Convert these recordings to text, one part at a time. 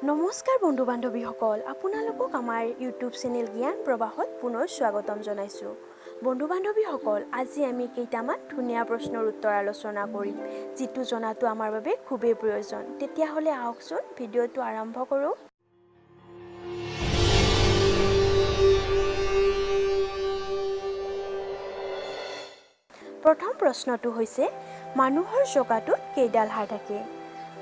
নমস্কাৰ বন্ধু বান্ধৱীসকল, আপোনালোকক আমাৰ ইউটিউব চেনেল জ্ঞান প্ৰবাহত পুনৰ স্বাগতম জনাইছোঁ। বন্ধু বান্ধৱীসকল, আজি আমি কেইটামান ধুনীয়া প্ৰশ্নৰ উত্তৰ আলোচনা কৰিম, যিটো জনাটো আমাৰ বাবে খুবেই প্ৰয়োজন। তেতিয়াহ'লে আহকচোন ভিডিঅ'টো আৰম্ভ কৰোঁ। প্ৰথম প্ৰশ্নটো হৈছে, মানুহৰ জঁকাটোত কেইডাল হাড় থাকে?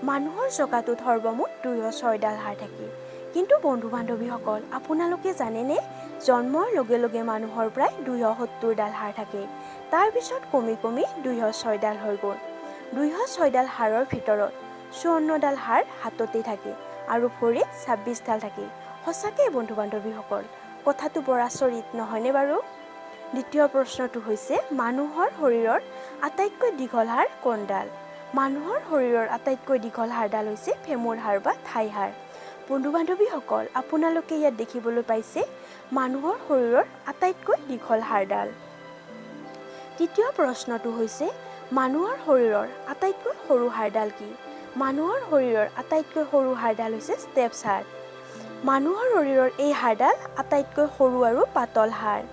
মানুহৰ জঁকাটোত সৰ্বমুঠ 206ডাল হাড় থাকে। কিন্তু বন্ধু বান্ধৱীসকল, আপোনালোকে জানেনে জন্মৰ লগে লগে মানুহৰ প্ৰায় 270ডাল হাড় থাকে, তাৰপিছত কমি কমি 206ডাল হৈ গ'ল। 206ডাল হাড়ৰ ভিতৰত 54ডাল হাড় হাততেই থাকে আৰু ভৰিত 26ডাল থাকে। সঁচাকৈ বন্ধু বান্ধৱীসকল, কথাটো বৰ আচৰিত নহয়নে বাৰু? দ্বিতীয় প্ৰশ্নটো হৈছে, মানুহৰ শৰীৰৰ আটাইতকৈ দীঘল হাড় কোনডাল? মানুহৰ শৰীৰৰ আটাইতকৈ দীঘল হাড়ডাল হৈছে ফেমুৰ হাড় বা থাই হাড়। বন্ধু বান্ধৱীসকল, আপোনালোকে ইয়াত দেখিবলৈ পাইছে মানুহৰ শৰীৰৰ আটাইতকৈ দীঘল হাড়ডাল। তৃতীয় প্ৰশ্নটো হৈছে, মানুহৰ শৰীৰৰ আটাইতকৈ সৰু হাড়ডাল কি? মানুহৰ শৰীৰৰ আটাইতকৈ সৰু হাড়ডাল হৈছে ষ্টেপছ হাড়। মানুহৰ শৰীৰৰ এই হাড়ডাল আটাইতকৈ সৰু আৰু পাতল হাড়।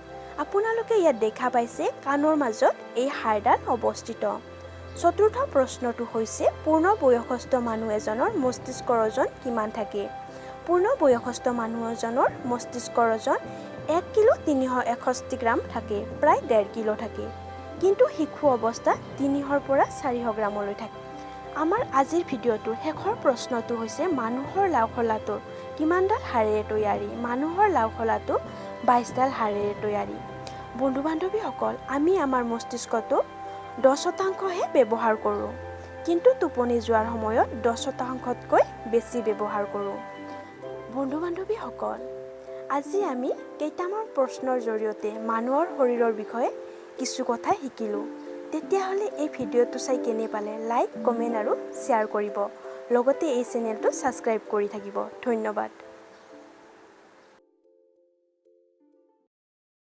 আপোনালোকে ইয়াত দেখা পাইছে কাণৰ মাজত এই হাড়ডাল অৱস্থিত। চতুৰ্থ প্ৰশ্নটো হৈছে, পূৰ্ণ বয়সস্থ মানুহ এজনৰ মস্তিষ্কৰ ওজন কিমান থাকে? পূৰ্ণ বয়সস্থ মানুহ এজনৰ মস্তিষ্কৰ ওজন 1 কিলো 361 গ্ৰাম থাকে, প্ৰায় 1.5 কিলো থাকে। কিন্তু শিশু অৱস্থাত 300 পৰা 400 গ্ৰামলৈ থাকে। আমাৰ আজিৰ ভিডিঅ'টোৰ শেষৰ প্ৰশ্নটো হৈছে, মানুহৰ লাওখোলাটো কিমানডাল হাড়েৰে তৈয়াৰী? মানুহৰ লাওখোলাটো 22ডাল হাড়েৰে তৈয়াৰী। বন্ধু বান্ধৱীসকল, আমি আমাৰ মস্তিষ্কটো 10%হে ব্যৱহাৰ কৰোঁ, কিন্তু টোপনি যোৱাৰ সময়ত 10%তকৈ বেছি ব্যৱহাৰ কৰোঁ। বন্ধু বান্ধৱীসকল, আজি আমি কেইটামান প্ৰশ্নৰ জৰিয়তে মানুহৰ শৰীৰৰ বিষয়ে কিছু কথা শিকিলোঁ। তেতিয়াহ'লে এই ভিডিঅ'টো চাই কেনে পালে লাইক, কমেণ্ট আৰু শ্বেয়াৰ কৰিব, লগতে এই চেনেলটো ছাবস্ক্ৰাইব কৰি থাকিব। ধন্যবাদ।